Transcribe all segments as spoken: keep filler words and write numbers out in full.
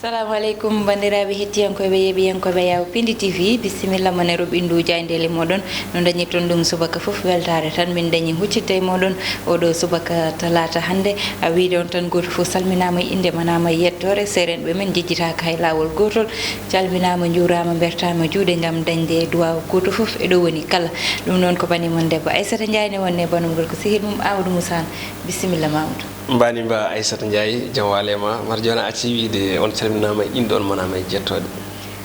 Salamu aleykum, banndiraaɓe hettiyankooɓe, yeeɓiyankooɓe Yaw Pindi T V, bisimilla mon e roɓindu jaayndeele mooɗon. No dañirton ɗum subaka fof, weltaare tan min dañi huccitde e mooɗon oɗo subaka talaata hannde. A wiide on tan gooto fof salminaama e innde, manaama e yettoore. Seerenɓe men njejjitaaka hay laawol gootol. Calminaama, njuuraama, mbertaama juuɗe ngam dañde duwaaw gooto fof e ɗo woni kala. Ɗum noon ko bani mon debbo Aissata Ndiaye ne wonne banum gorko sehil mum Amadou Moussa. Bisimilla Mamadou. Mbani mba Aissata Ndiaye, jam waale ma. Mar joona acci wiide on calminaama e innde, on manaama e jettooɗe.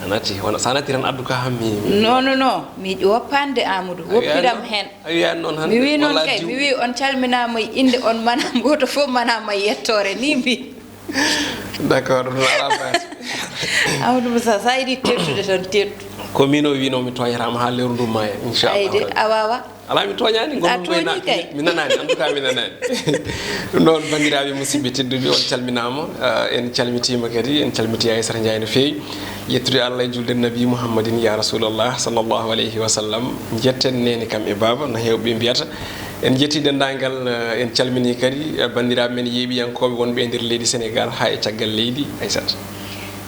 A natti, wona, sa natti tan addu ka hammi. Non, non, non. Mi woppaande Amadou. A wiyaani woppiram noon? Heen. A wiyaani noon hannde? Mi wi noon walla kay, diw- mi wi on calminaama e innde, on manaama gooto fof manaama e yettoore. Ni mbi. D'accord, ɗum alaa baasi. Amadou Moussa, sa yiɗi teɓtude tan, teɓtu. Ko min o wino mi tooñataama haa lewru ndu maaya, inchallah. Ayde, a waawa. Alaa, mi tooñaani, a ngonɗon koye tooñi na-, kay. Mi nanaani, en tout cas, mi nanaani. Ɗum noon, banndiraaɓe musidɓe tedduɓe, on calminaama. Ah, en calmitiima kadi, en calmitii Aissata Ndiaye no feewi. Yettude Allah e julde Nabi Muhammadin, ya Rasulallah, sallallahu alayhi wa sallam. Njetten neene kam e baaba, no heewɓe mbiyata. En njettii denndaangal, eh, en calminii kadi, eh, banndiraaɓe men yeeɓiyankooɓe wonɓe e nder leydi Senegaal haa e caggal leydi, Aissata.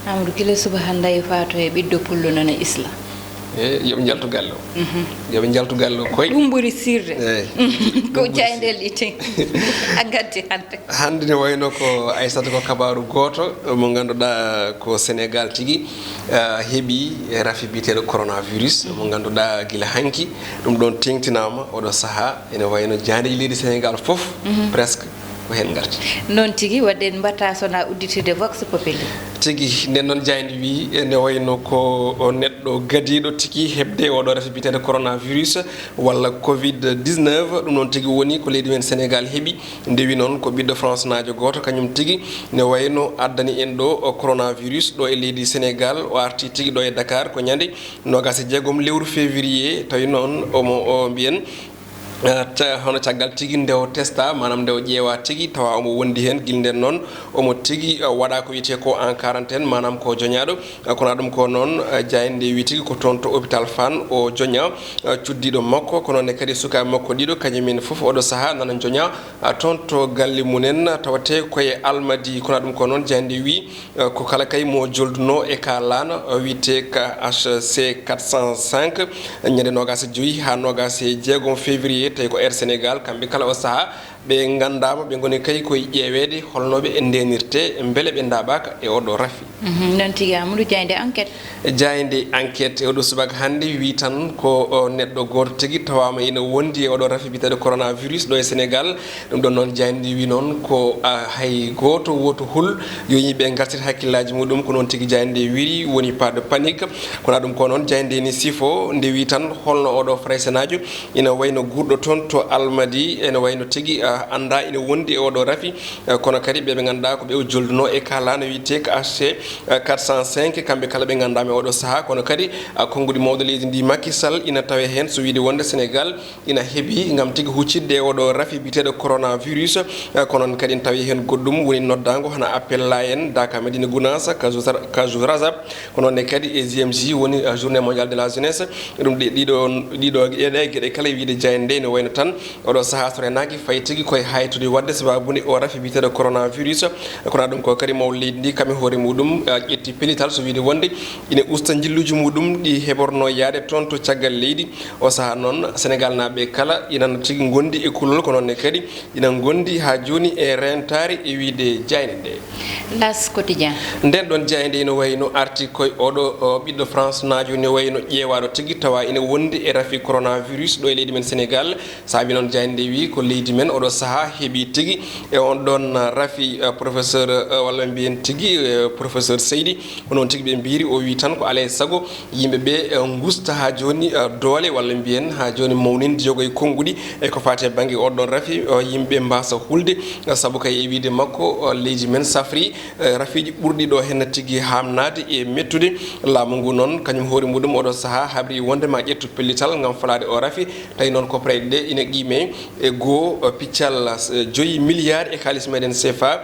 Amadou, gila suba hannde e faato e ɓiɗɗo pullo nana isla. E, yo ɓe njaltu galle o. Mhm. Yo ɓe njaltu galle o koy. Ɗum ɓuri sirde. Eey. Ko ɗum ɓuri jaaynde sirde. Liting. A ngaddi hannde. Hannde ne wayno ko Aissata ko kabaaru gooto mo ngannduɗaa ko Senegaal tigi, ah, heɓi rafi biyeteeɗo coronavirus mo ngannduɗaa gila hanki. Ɗum ɗoon teeŋtinaama oɗo sahaa. Ene wayno jaayndeeji leydi Senegaal fof, mhm, presque ko heen ngarti. Noon tigi, waɗden mbatta sona udditirde Vox Populi. Tigi, nden noon jaaynde wi, ene wayno ko o neɗɗo gadiiɗo tigi heɓde oɗo rafi biyeteeɗo coronavirus walla covid dix-neuf. Ɗum noon tigi woni ko leydi men Senegaal heɓi. Ndewi noon ko ɓiɗɗo France naajo gooto, kañum tigi ne wayno addani en ɗo o coronavirus ɗo e leydi Senegaal. O arti tigi ɗo e Dakar ko ñande noogaas e jeegom lewru février. Tawi noon omo o mbiyen, eh, ta-, hono caggal tigi nde o testa, maanaam nde o ƴeewa tigi, tawa omo wondi heen, gila nden noon omo tigi, eh, waɗa ko wiyetee ko en quarantaine, maanaam ko joñaaɗo. Eh, kono ɗum ko noon, eh, jaaynde wi tigi ko toon to hôpital Fann o joña, eh, cuddiiɗo makko, ko noon ne kadi sukaaɓe makko ɗiɗo, kañum en fof oɗo sahaa nana joña, eh, toon to galle mumen, tawatee ko e Almadi. Kono ɗum ko noon jaaynde wi, eh, ko kala kay mo jolduno e ka laana, eh, wiyetee ka H C quatre cent cinq, ñande noogaas e joy haa noogaas e jeegom février, tawi ko Air Sénégal, kamɓe kala o sahaa ɓe nganndaama, ɓe ngoni kay koye ƴeeweede holno ɓe ndeenirtee, mbele ɓe ndaaɓaaka e oɗo rafi. Mhm, noon tigi, Amadou, jaaynde Enquête. Jaaynde Enquête e oɗo subaka hannde wi tan ko, o, neɗɗo gooto tigi tawaama ina wondi e oɗo rafi biyeteeɗo coronavirus ɗo e Senegaal. Ɗum ɗoon noon jaaynde wi noon ko, a, hay gooto wooto hul yo yimɓe ngartir hakkillaaji muɗum, ko noon tigi jaaynde wiri, woni pas de panique. Kono ɗum ko noon jaaynde ni sifo nde wi tan holno oɗo Faraysenaajo ina wayno guurɗo toon to Almadi, ene wayno tigi, a, annda ina wondi e oɗo rafi, a, kono kadi ɓe ɓe ngannduɗaa ko ɓe o jolduno e ka laana wiyetee ko H C, a, quatre cent cinq, kamɓe kala ɓe nganndaama e oɗo sahaa, kono kadi, a, konnguɗi mawɗo leydi ndi Macky Sall ina tawe heen, so wiide wonde Senegaal ina heɓi ngam tigi huccitde e oɗo rafi biyeteeɗo coronavirus, a, kono noon kadi ina tawe heen goɗɗum woni noddaango hana appel la en, Daka Medina Gounass, Kazou Zar-, Kazou Razab, ko noon ne kadi e J M J woni, eh, Journée Mondiale de la Jeunesse. Ɗum ɗi-, ɗiɗo, ɗiɗo e ɗe geɗe kala e wiide jaaynde nde ne wayno tan oɗo sahaa so renaaki fayi tigi koye haytude waɗde sababu nde o rafi biyeteeɗo coronavirus. Kono ɗum ko kadi mawɗo leydi ndi kam e hoore muɗum, eh, ƴetti pellital so wiide wonde ine usta njilluuji muɗum ɗi heɓorno yaade toon to caggal leydi. O sahaa noon Senegaal naaɓe kala ina tigi ngondi e kulol, ko noon ne kadi ina ngondi haa jooni e reentaare e wiide jaaynde nde. L'As Quotidien. Nden ɗon jaaynde ina wayno arti koye oɗo, o, ɓiɗɗo France naajo ne wayno ƴeewaaɗo tigi tawa ina wondi e rafi coronavirus ɗo e leydi men Senegaal. Saabi noon jaaynde wi ko leydi men oɗo sahaa heɓi tigi e on ɗon rafi, eh, professeur, eh, walla mbiyen tigi, eh, professeur Seydi. Ko noon tigi ɓe mbiri, o wi tan ko alaa e sago yimɓe ɓe, eh, ngusta haa jooni, eh, doole walla mbiyen haa jooni mawninde yoga e konnguɗi e ko faati e bannge oɗon rafi, eh, yimɓe mbasa hulde, eh, sabu kay e wiide makko, eh, leydi men safri, eh, rafiiji ɓurɗi ɗo henna tigi haamnaade e mettude. Laamu ngu noon kañum hoore muɗum oɗo sahaa habri wonde ma ƴettu pellital ngam falaade o rafi, tawi noon ko prayɗe ɗe ina qiime e goo, eh, picc Tella joyi milliard e kaalis meɗen C F A.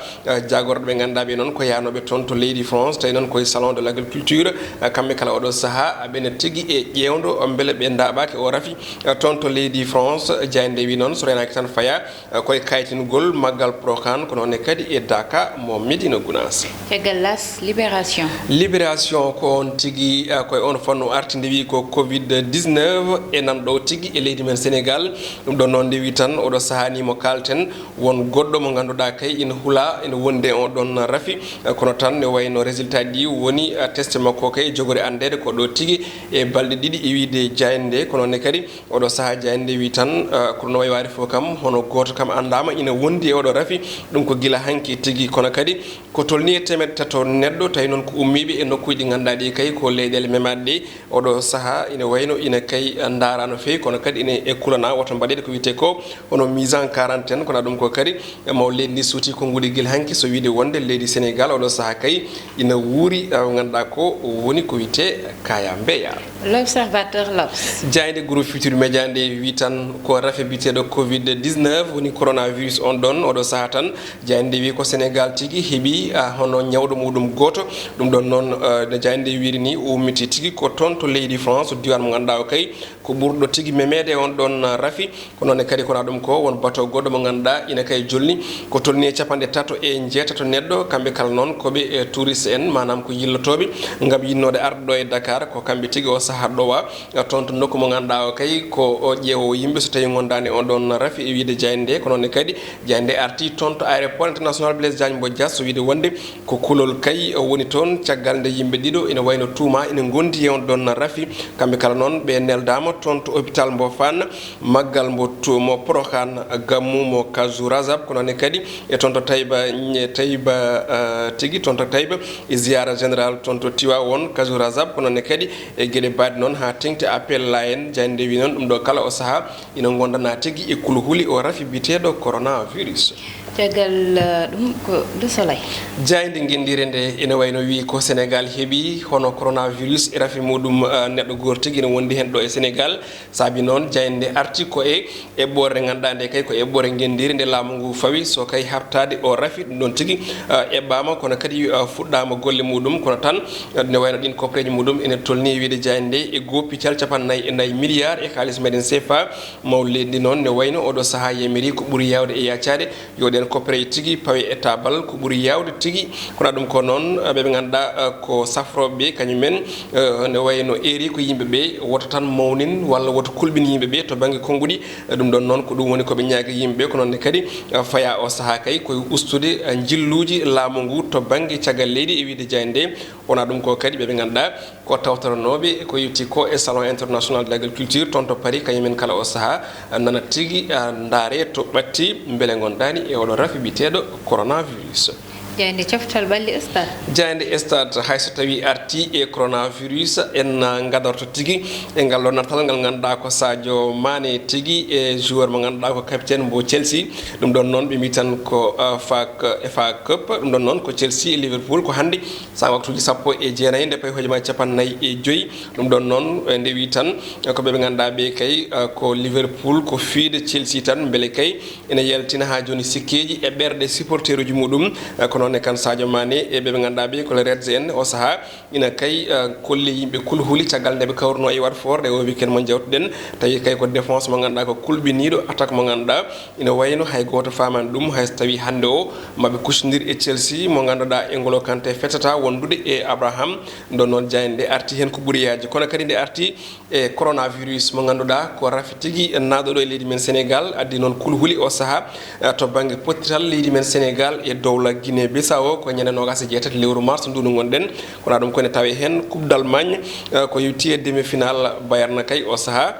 Jaagorɗo ɓe ngannduɗaa ɓe noon ko yaanooɓe toon to leydi France, tawi noon koye Salon de l'Agriculture. Kamɓe kala oɗo sahaa aɓene tigi e ƴeewndo mbele ɓe ndaaɓaaki o rafi toon to leydi France. Jaaynde wi noon so reenaaki tan faya koye kaytingol maggal Porokhane, ko noon ne kadi e Daka mo Médina Gounass. Caggal las, Libération. Libération ko on tigi, koye on fannu arti nde wi ko covid dix-neuf e nan ɗo tigi e leydi men Sénégal. Ɗum ɗon noon nde wi tan oɗo sahaa ni mo kalten, won goɗɗo mo ngannduɗaa kay ina hula ina wondi e on ɗon rafi. Kono tan ne wayno résultat ɗi woni, ah, test makko kay jogori anndeede ko ɗo tigi e balɗe ɗiɗi e wiide jaaynde nde. Kono ne kadi oɗo sahaa jaaynde nde wi tan, ah, kono no wayi waade fof kam hono gooto kam anndaama ina wondi e oɗo rafi. Ɗum ko gila hanki tigi, kono kadi ko tolni e teemedde tato neɗɗo, tawi noon ko ummiiɓe e nokkuuji ɗi ngannduɗaa ɗi kay ko leyɗeele memaaɗe ɗe. Oɗo sahaa ina wayno ina kay ndaara no feewi, kono kadi ina e kulana woto mbaɗeede ko wiyetee ko hono mise en quarantaine, kono ɗum ko kadi e maw leydi ndi suuti konnguɗi gila hanki, so wiide wonde leydi Sénégal oɗo sahaa kay ina wuuri, ah, ngannduɗaa ko woni ko wiyetee kaya mbeya. L'Observateur, L'Obs. Jaaynde Groupe Futurs Médias nde wi tan ko rafi biyeteeɗo covid dix-neuf woni coronavirus on ɗon oɗo sahaa tan. Jaaynde wi ko Sénégal tigi heɓi, ah, hono ñawɗo muɗum gooto. Ɗum ɗon noon, ah, no jaaynde wiiri ni, o ummiti tigi ko toon to leydi France, diiwaan mo ngannduɗaa o kay ko ɓurɗo tigi memeede on ɗon rafi. Ko noon ne kadi kono ɗum ko won bateau goɗɗo mo ngannduɗaa ina kay jolni ko tolni e capanɗe tato e jeetato neɗɗo. Kamɓe kala noon ko ɓe, eh, touriste en, maanaam ko yillotooɓe ngam yinnoode arde ɗo e Dakar. Ko kamɓe tigi o sahaa ɗowa toon to nokku mo ngannduɗaa o kay ko o ƴeewo yimɓe so tawi ngondaani on ɗon rafi e wiide jaaynde nde. Ko noon ne kadi jaaynde nde arti toon to aéroport international Blaise Diagne mo Diass, so wiide wonde ko kulol kay woni toon, caggal nde yimɓe ɗiɗo ina wayno tuuma ina ngondi e on ɗon rafi. Kamɓe kala noon ɓe neldaama toon to hôpital mbo Fann, maggal mbo tu-, mo Porokhane, gammu mo Kazu Rajab, ko noon ne kadi e toon to Taïba, Taïba, eh, tigi toon to Taïba, e ziyara général toon to Tiwawon, Kazu Rajab, ko noon ne kadi e geɗe baɗe noon haa teŋti appel layen. Jaaynde nde wi noon ɗum ɗo kala o sahaa ina ngondana tigi e kulhuli o rafi biyeteeɗo coronavirus. Caggal, eh, ɗum ko Le Soleil. Jaaynde ngenndiire nde ina wayno wi ko Sénégal heɓi hono coronavirus e rafi muɗum, eh, neɗɗo gooto tigi ina wondi heen ɗo e Sénégal. Saabi noon jaaynde nde arti ko e eɓɓoore nde ngannduɗaa nde kay ko eɓɓoore ngenndiire nde laamu ngu fawi so kay haɓtaade o rafi ɗum ɗon tigi, eh, eɓɓaama kono kadi, eh, fuɗɗaama golle muɗum. Kono tan, eh, ne wayno ɗin koppareeji muɗum ene tolni e wiide jaaynde nde e goppital capannayyi e nayi milliard e kaalis meɗen C F A. Maw leydi ndi noon ne wayno oɗo sahaa yamiri ko ɓuri yaawde e yaacaade yo ɗeen koppareeje tigi pawe e taabal ko ɓuri yaawde tigi. Kono ɗum ko noon, eh, ɓe ɓe ngannduɗaa, eh, ko safrooɓe ɓe kañum en, eh, ne wayno eeri ko yimɓe ɓe woto tan mawnin walla woto kulɓin yimɓe ɓe to bannge konnguɗi. Eh, ɗum ɗon noon ko ɗum woni ko ɓe ñaagi yimɓe ɓe. Ko noon ne kadi, eh, faya o sahaa kay koye ustude, eh, njilluuji laamu ngu to bannge caggal leydi e wiide jaaynde nde. Wona ɗum ko kadi ɓe ɓe ngannduɗaa ko tawtoranooɓe ko yewti ko e Salon International de l'Agriculture toon to Paris, kañum en kala o sahaa nana tigi, ah, ndaare to ɓatti mbele ngondaani e oɗo rafi biyeteeɗo coronavirus. Jaaynde coftal ɓalli Stade. Jaaynde Stade, hay so tawii arti e coronavirus, en, ah, ngadorto tigi e ngal ɗo natal ngal ngannduɗaa ko Sadio Mané tigi e joueur mo ngannduɗaa ko capitaine mbo Chelsea. Ɗum ɗon noon ɓe mbi tan ko, ah, F A, F A Cup. Ɗum ɗon noon ko Chelsea e Liverpool ko hannde saha waktuuji sappo e jeenayi nde payhooji ma capannayyi e joyi. Ɗum ɗon noon, eh, nde wi tan, eh, ko ɓe ɓe ngannduɗaa ɓe kay, eh, ko Liverpool, ko fiide Chelsea tan, mbele kay ene yaltina haa jooni sikkeeji e ɓerɗe supporteruuji muɗum. Eh, ko noon ne kan Sadio Mané e ɓe ɓe ngannduɗaa ɓe ko les Reds en, o sahaa ina kay, eh, kolli yimɓe kulhuli caggal nde ɓe kawruno e Watford e o weekend mo njawtuɗen. Tawi kay ko défense mo ngannduɗaa ko kulɓiniiɗo, attaque mo ngannduɗaa ina wayno hay gooto faamaani ɗum, hay so tawii hannde o maɓe kuccondir e Chelsea mo ngannduɗaa e N'Golo Kanté fetata wondude e Abraham. Ɗum ɗon noon jaaynde nde arti heen ko ɓuri yaajde, kono kadi nde arti e coronavirus mo ngannduɗaa ko rafi tigi naaɗo ɗo e leydi men Sénégal, addi noon kulhuli o sahaa, eh, to bannge pottital leydi men Sénégal e dowla Guinée Bissau ko ñande noogaas e jeetati lewru mars ndu ndu ngonɗen. Kono ɗum ko ene tawee heen Coupe d'Allemagne, eh, ko yewti e demi-finale Bayern kay o sahaa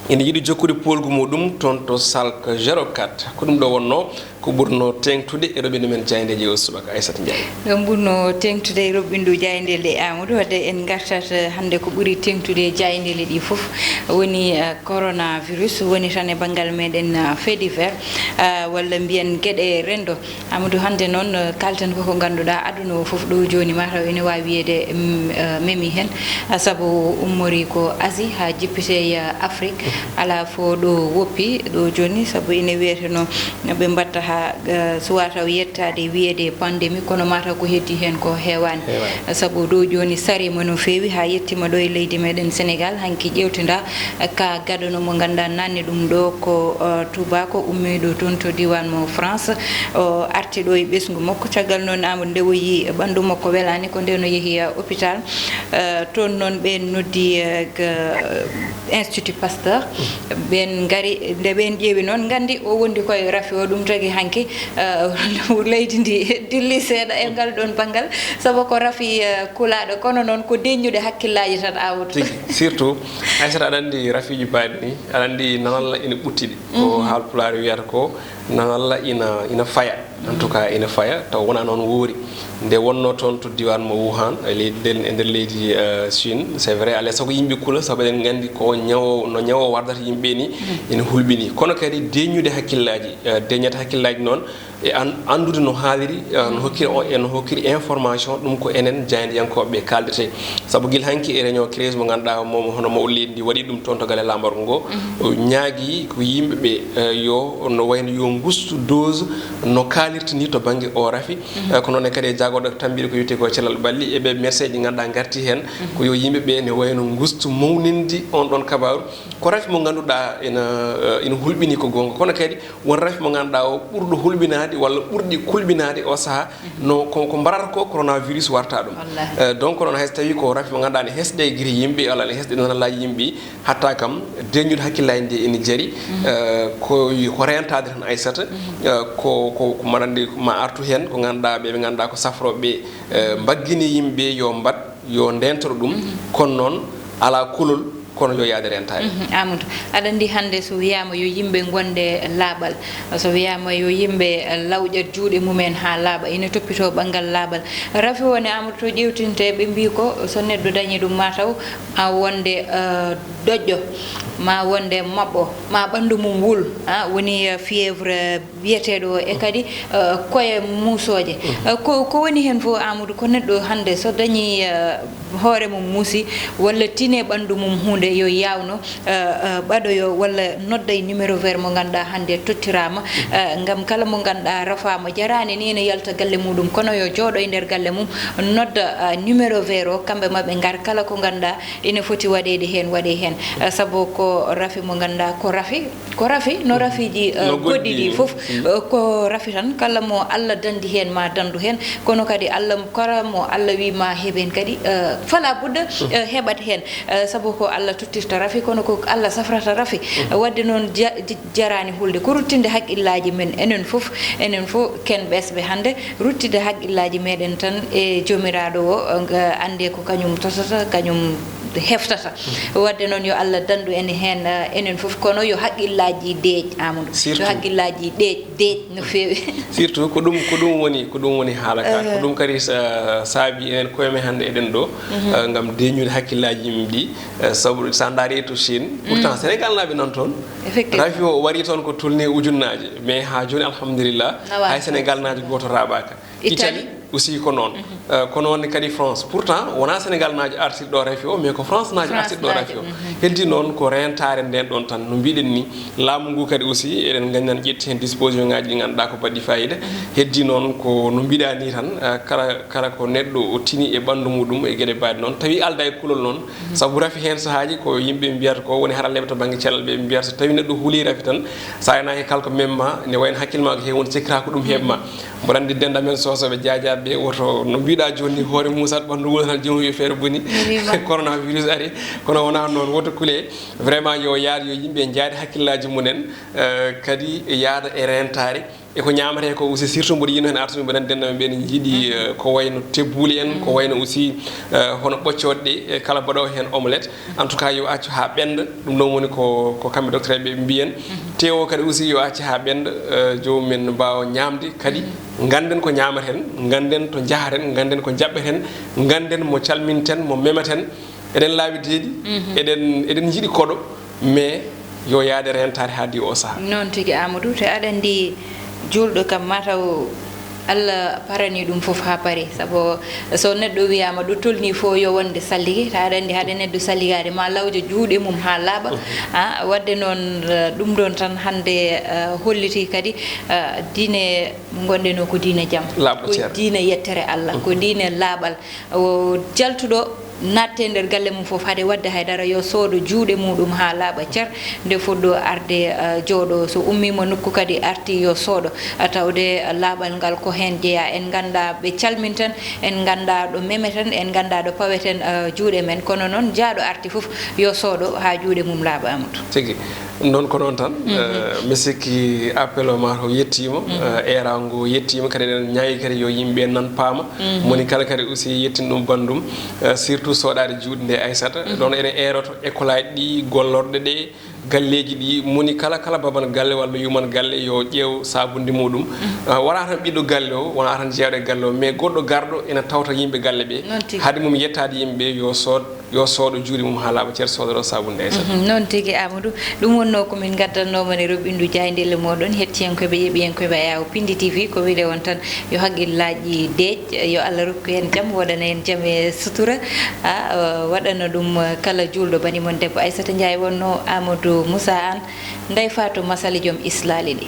ina yiɗi jokkude poolgu muɗum toon to Schalke zéro quatre. Ko ɗum ɗo wonnoo Ko ɓurno teeŋtude e roɓɓinɗo men jaayndeeji o subaka, Aissata Ndiaye. Ɗum ɓurno teeŋtude e roɓɓinɗo jaayndeeji Amadou. Wadde en ngartat hannde ko ɓuri teeŋtude e jaayndeeji ɗi fof, woni eh, coronavirus, woni tan e banngal meɗen eh, fait divers, eh, walla mbiyen geɗe renndo. Amadou, hannde noon eh, kalten ko ko ngannduɗaa aduna o fof ɗo jooni mataw ene waawi wiyeede mm, eh, memi heen, eh, sabu ummori ko Asie haa jippitee eh, Afrique, alaa fof ɗo woppi ɗo jooni, sabu ene wiyeteno ɓe mbatta haa eh, suwaa taw yettaade e wiyeede pandémie, kono mataw ko heddi heen ko heewaani. Sabu ɗo jooni sariima no feewi haa yettiima ɗo e leydi meɗen Sénégal. Hanki ƴeewtinda eh, ka gadano mo ngannduɗaa nanni ɗum ɗo ko eh, Touba, ko ummiiɗo toon to diiwaan mo France. O arti ɗo e ɓesngu makko, caggal noon Amadou, nde o yii ɓanndu makko welaani, ko ndeen o yehi eh, hôpital. Eh, toon noon ɓeen noddi eh, ga- Institut Pasteur. Ɓeen ngari, nde ɓeen ƴeewi noon, nganndi o wondi koye rafi o, ɗum tagi hanki eh, leydi ndi dilli seeɗa e ngal ɗoon banngal, sabu ko rafi eh, kulaaɗo, kono noon ko deññuɗe hakkillaaji tan, Amadou. Tigi, surtout, Aissata, aɗa anndi rafiiji baaɗi ni, aɗa anndi nanalla ina ɓuttiɗi. Ko Haalpulaar wiyata ko nanalla ina, ina faya. En tout cas, ina faya, taw wonaa noon woori. Nde wonnoo toon to diiwaan mo Wuhan, e leydi nden, e nder leydi eh, Chine, c'est vrai, alaa e sago yimɓe kula, sabu eɗen nganndi ko ñawo, no ñawo wardata yimɓe ni, ina hulɓini. Kono kadi deññude hakkillaaji, eh, deñat hakkillaaji noon, e an-, anndude no haaliri, eh, no hokkiri o-, e no hokkiri information, ɗum ko enen jaayndiyankooɓe ɓe kaaldete. Sabu gila hanki e réunion crise mo ngannduɗaa mo, hono mawɗo leydi ndi waɗi ɗum toon to galle laamorgo ngo, o ñaagi ko yimɓe ɓe eh, yo no wayno yo ngustu dose no kaalirta ni to bannge o rafi. Eh, ko noon ne kadi e jaagorɗo tambiiɗo ko wiyetee ko cellal ɓalli e ɓe médecin ji ngannduɗaa ngarti heen, ko yo yimɓe ɓe ne wayno ngustu mawninde on ɗon kabaaru. Ko rafi mo ngannduɗaa ina, eh, ina hulɓini, ko goonga, kono kadi won rafi mo ngannduɗaa o ɓurɗo hulɓinaade walla ɓurɗi kulɓinaade o sahaa, no ko, ko mbarata ko coronavirus warta ɗum. Eh, donc noon, hay so tawii ko rafi mo ngannduɗaa ne hesɗe e giri yimɓe, walla ne hesɗe nanallaaji yimɓe, hatta kam deññude hakkillaaji ndi ene jari. Eh, ko, ko reentaade tan, Aissata. Eh, ko, ko, ko mbaɗa anndi ma artu heen ko ngannduɗaa ɓe, ɓe ngannduɗaa ko safrooɓe ɓe, eh, mbaggini yimɓe yo mbaɗ, yo ndeentoro ɗum, kono noon alaa kulol, kono yo yaade reentaade. Mhm, Amadou, aɗa anndi hannde so wiyaama yo yimɓe ngonde laaɓal, so wiyaama yo yimɓe lawƴat juuɗe mumen haa laaɓa, ina toppitoo ɓanngal laaɓal. Rafi o ne, Amadou, to ƴeewtinte, ɓe mbii ko so neɗɗo dañi ɗum mataw a wonde eh, doƴƴo, ma wonde maɓɓo, ma ɓanndu mum wul, ah, woni eh, fièvre eh, biyeteeɗo o, e kadi eh, koye muusooje. Eh, ko, ko woni heen fof, Amadou, ko neɗɗo hannde so dañi eh, hoore mum muusi walla tine ɓanndu mum huunde, yo yaawno eh, eh, ɓaɗoyo walla nodda e numéro vert mo ngannduɗaa hannde tottiraama, eh, ngam kala mo ngannduɗaa rafaama, jaraani ni ene yalta galle muɗum, kono yo jooɗo e nder galle mum, nodda eh, numéro vert o, kamɓe ma ɓe ngar, kala ko ngannduɗaa ene foti waɗeede heen, waɗee heen. Eh, sabu ko rafi mo ngannduɗaa ko rafi, ko rafi no rafiiji eh, No goɗɗi goɗɗi ɗi ni. Fof, eh, ko rafi tan, kala mo Allah danndi heen ma danndu heen, kono kadi Allah, kala mo Allah wi ma heɓ heen kadi, eh, fala budda eh, heɓat heen. Eh, sabu ko Allah tottirta rafi, kono ko Allah safrata rafi. Wadde noon ja-, j-, jaraani hulde, ko ruttinde hakkillaaji men enen fof, enen fof ken ɓesɓe hannde, ruttinde hakkillaaji meɗen tan e Joomiraaɗo o, eh, annde ko kañum tosata, kañum heftata. Wadde noon yo Allah danndu en heen, eh, enen fof, kono yo hakkillaaji deeƴ, Amadou. Yo Surtout. Hakkillaaji deeƴ, deeƴ no feewi. Surtout ko ɗum, ko ɗum woni, ko ɗum woni haala ka. Ko ɗum kadi sa-, saabi enen koye men hannde eɗen ɗo, eh, ngam deññude hakkillaaji yimɓe ɗi. Eh, sabu sa ndaari to Chine, pourtant Sénégal naaɓe nan toon. Effectivement. Rafi o wari toon ko tolni ujunnaaje, mais haa jooni, alhamdulillah, Nawa. Hay Sénégal naajo gooto raaɓaaka. Italie. Italie aussi ko noon. Eh, ko noon kadi France. Pourtant, wonaa Sénégal naajo artirɗo rafi o, mais ko France naajo France artirɗo naajo, rafi o. Mhm. Heddi noon ko reentaare nden ɗon tan. No mbiɗen ni, laamu ngu kadi aussi, eɗen nganndi nan ƴetti heen disposition ngaaji ɗi ngannduɗaa ko baɗɗi fayida. Mhm. Heddi noon ko no mbiɗa ni tan, eh, kala, kala ko neɗɗo o tini e ɓanndu muɗum e geɗe mbaɗe noon, tawi alda e kulol noon. Mhm. Sabu rafi heen sahaaji ko yimɓe mbiyata ko woni haralleeɓe to bannge cellal ɓe mbiyata so tawi neɗɗo huli rafi tan, sa yanaaki kala ko memma, ne wayno hakkille ma ko heewi wonde sikkata ko ɗum heɓma. Mhm. Mboɗo anndi dennda men soosooɓe jaajaaɓe ɓe, woto no mbiɗa jooni ni, hoore muusat ɓanndu wula tan, joomum yo feere boni. Mi wiima. Coronavirus ari, kono wonaa noon, woto kule. Vraiment yo yaad, yo yimɓe njaade hakkillaaji mumen, eh, kadi yaada e reentaare. E ko ñaamatee ko aussi, surtout mboɗo yiino heen artude, mboɗo anndi denndaanɓe ɓe ne njiɗi, eh, ko wayno tebbuuli en, ko wayno aussi, eh, hono ɓoccooɗe ɗe, e kala mbaɗoowo heen omelette. En tout cas, yo accu haa ɓennda, ɗum ɗoon woni ko, ko kamɓe docteur ɓe mbiyen. Teewo kadi aussi yo accu haa ɓennda, eh, joomum en mbaawa ñaamde kadi. Ngannden ko ñaamaten, ngannden to njahaten, ngannden ko njaɓɓeten, ngannden mo calminten, mo mematen. Eɗen laabi deeɗi, eɗen, eɗen njiɗi koɗo, mais yo yaade rentaade haa di o saha. Noon tigi, Amadou, te aɗa anndi juulɗo kam mataw Allah parani ɗum fof haa pari, sabu so neɗɗo wiyaama ɗo tolni fof yo wonde sallige, ta aɗa anndi haade neɗɗo salligaade ma lawjo juuɗe mum haa laaɓa. A, wadde noon, eh, ɗum ɗoon tan hannde, eh, holliti kadi, eh, diine mo ngonɗen o ko diine jam, laaɓa ko ceer, diine yettere Allah, ko diine laaɓal. O jaltuɗo natte nder galle mum fof, hade wadde haydara, yo soodo juuɗe muɗum haa laaɓa cer, nde fuɗɗo arde, eh, jooɗo. So ummiima nokku kadi arti, yo soodo, eh, tawde, eh, laaɓal ngal ko heen jeyaa. En nganndaa ɓe calminten, en nganndaa ɗo memeten, en nganndaa ɗo paweten, eh, juuɗe men. Kono noon, jaaɗo arti fof, yo soodo haa juuɗe mum laaɓa, Amadou. Tigi. Noon ko noon tan, eh, mi sikki appel o maa o yettiima, eh, eeraango yettiima, kadi eɗen ñaayi kadi yo yimɓe nan paama. Moni kala kadi aussi yettin ɗum banndum, eh, surtout soɗaade juuɗe nde Aissata. Ɗoon eɗen eeroto école aji ɗi, gollorɗe ɗe, galleeji ɗi, moni kala, kala baban galle walla yuman galle yo ƴeew saabunde muɗum. Ah, wonaa tan ɓiɗɗo galle o, wonaa tan jeewɗo e galle o, mais goɗɗo garɗo ina tawta yimɓe galle ɓe. Noon tigi. Hade mum yettaade yimɓe ɓe yo sood yo soodo juuɗe mum haa laaɓa cer, soodoro saabunde Aissata. Mhm, noon tigi, Amadou. Ɗum wonnoo ko min ngaddatnoo mon e roɓɓindu jaayndeele mooɗon, hettiyankooɓe, yeɓiyankooɓe Ayaawo Pindi T V. Ko wiyde on tan yo hakkillaaji deej, yo Allah rokku en jam, woɗana en jam e sutura. A, o, waɗana ɗum, eh, kala juulɗo. Bani mon debbo Aissata Ndiaye wonnoo, Amadou Moussa Anne, Ndeye Fatou Massaly joom islaali ɗi.